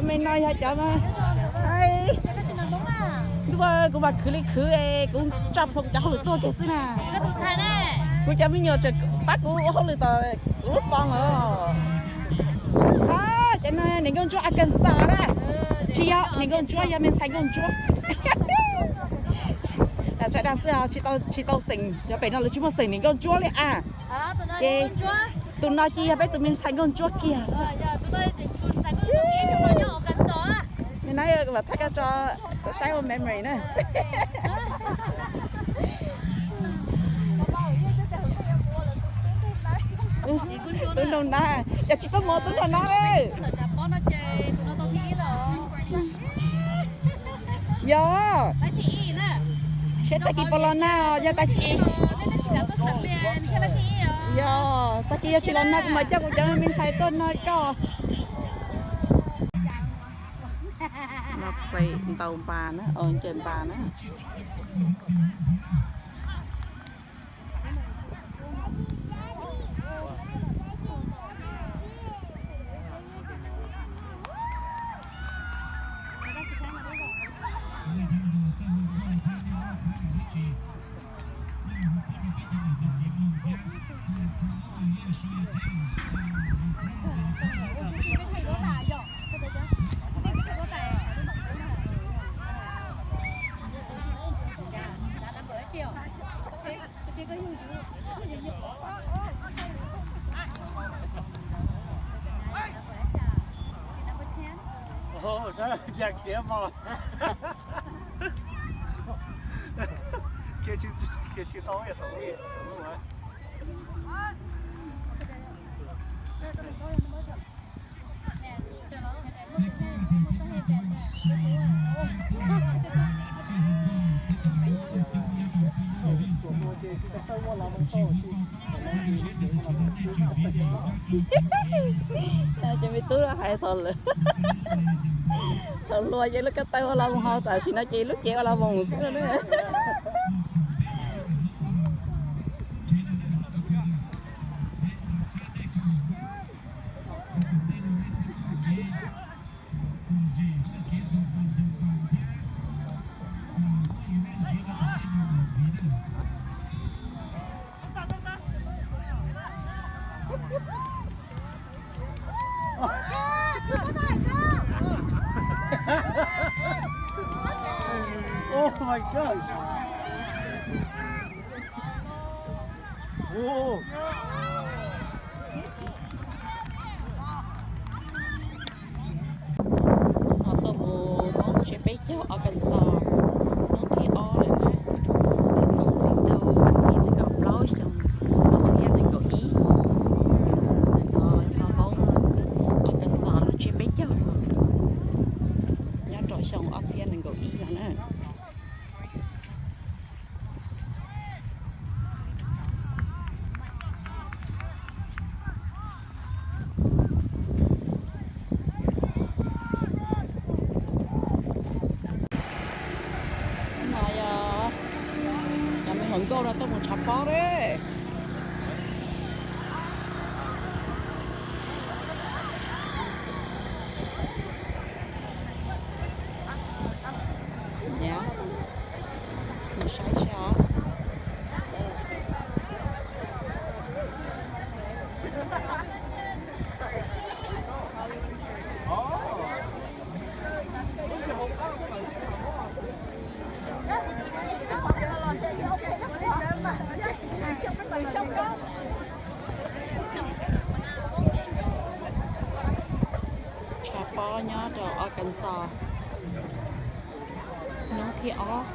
Me no yog cov, kuv mas khwv li khwv es kuv tso plhuav kuv cov hauj lwm tuaj kiag xwb na. Kuv cov me nyuam tseem pab kuv ua hauj lwm tom kuv lub pos os. Cov no niam nkauj ntsuab Arkansas na. Tsis yog niam nkauj ntsuab, yog me ntxhais nkauj ntsuab. Sawv daws xwb, tsis tau xeem, cov pem no lawv tsis muaj xeem niam nkauj ntsuab li a. Ces tus no ces yog peb tus me ntxhais nkauj ntsuab kiag. Me no mas thaij koj tso saib ua memory na. Tub nraug na, yog tsis tuaj mus tub nraug na. Yog, seb tag kis puas los nag, yog tag kis, yog tag kis yog tsis los nag kuv mam coj kuv cov me ntxhais tuaj nrog koj. Ntaus npas na, ncaws npas na. Ncaj khiav mog. Khiav tsis tau, thaum lub. Ces me tub hais thaum lawm, thaum hluas ces lub ko taw ua los mus haus, tam sim no ces lub cev ua los mus xwb na. Oh my gosh. Whoa. Ho tuaj mus Hmoob tsiab peb caug Arkansas hnub thib ob lawm na. Thaum txij tau vas thib nees nkaum plaub xyoo ob txhiab nees nkaum ib. Ntawm no yog Hmoob Arkansas lub tsiab peb caug nyob rau xyoo ob txhiab nees nkaum ib no na. No yog cov me hluas nkauj no tuaj mus tshav pob lawm. Saib tsis os. Tshav pob nyob rau Arkansas hnub thib ob.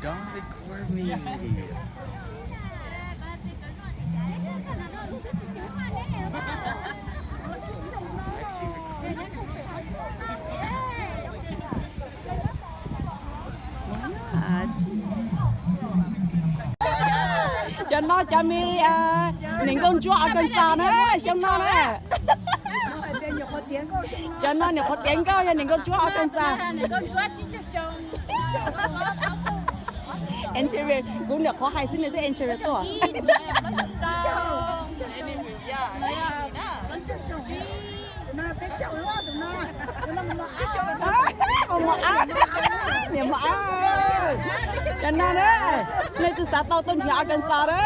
Don't record me. Cov no cov me niam nkauj ntsuab Arkansas na, xyoo no na. Cov no niam qhuav tiav nkauj yog niam nkauj ntsuab Arkansas. Interview, kuv niam qhuav hais xwb nws twb interview tuaj. Niam mos ab, cov no na, nej twb xav tau tuaj nrhiav Arkansas na.